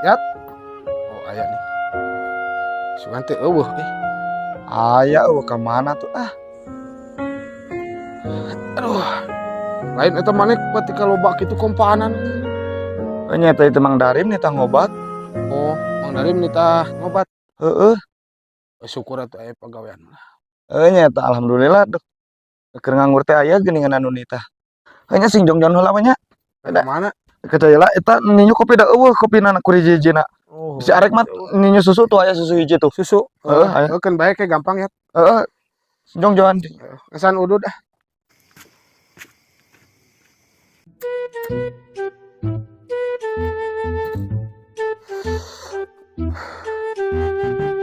Yat. Oh, aya nih. Sugan teh eueuh euy. Aya eueuh ka mana tuh ah? Aduh. Lain eta maneh ketika loba kitu kompaanan. Nya eta itu Mang Darim nitah ngobat. Oh, Mang Darim nitah ngobat. Heeh. Syukur atuh aya pagawean lah. Heuh nya eta alhamdulillah tuh. Keur nganggur teh aya geuningan anu nitah. Heuh nya sing jongjon heula we nya. Ka mana? Kita lah eta ninyu kopi da eueuh kopina ku hiji-hijina. Oh. Si arek mah ninyu susu tuh aya susu hiji tuh. Susu. Heeh, aya. Heuh, keun bae ke gampang ya. Heeh. Jongjon. Kesan udud ah.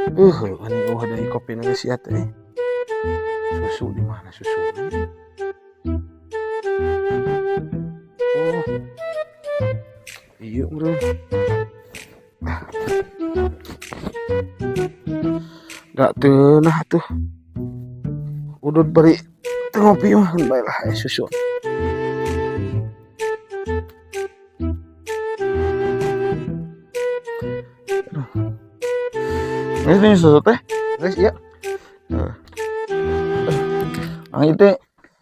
Ini eueuh deui kopina geus sia teh. Susu di mana susu? Oh. Iya, bro. Gak tenah tuh. Udud beri teu ngopi mah bae lah susu. Ini ninyu susu teh. Geus iya. Nah itu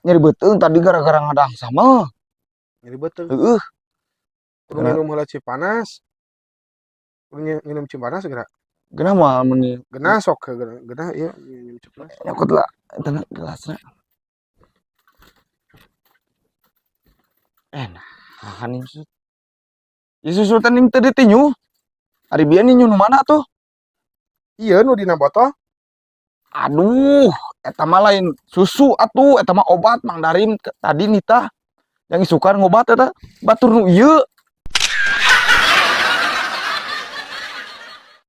nyeri beuteung tadi gara-gara ngadang sama. Nyeri beuteung. Heeh. Kudu minum heula Cipanas. Kudu minum Cipanas geura. Geunah moal mun Geunah sok geunah, geunah ieu minum Cipanas. Nyokot lah eta na gelasna. Nah, nih susu. Ieu susu teh ning teu ditinyu. Ari bieu ninyu nu mana tuh? Ieu nu dina botol. Aduh, eta mah lain susu atuh, eta mah obat Mang Darim tadi nitah. Yang isukan ngobat eta batur nu ieu.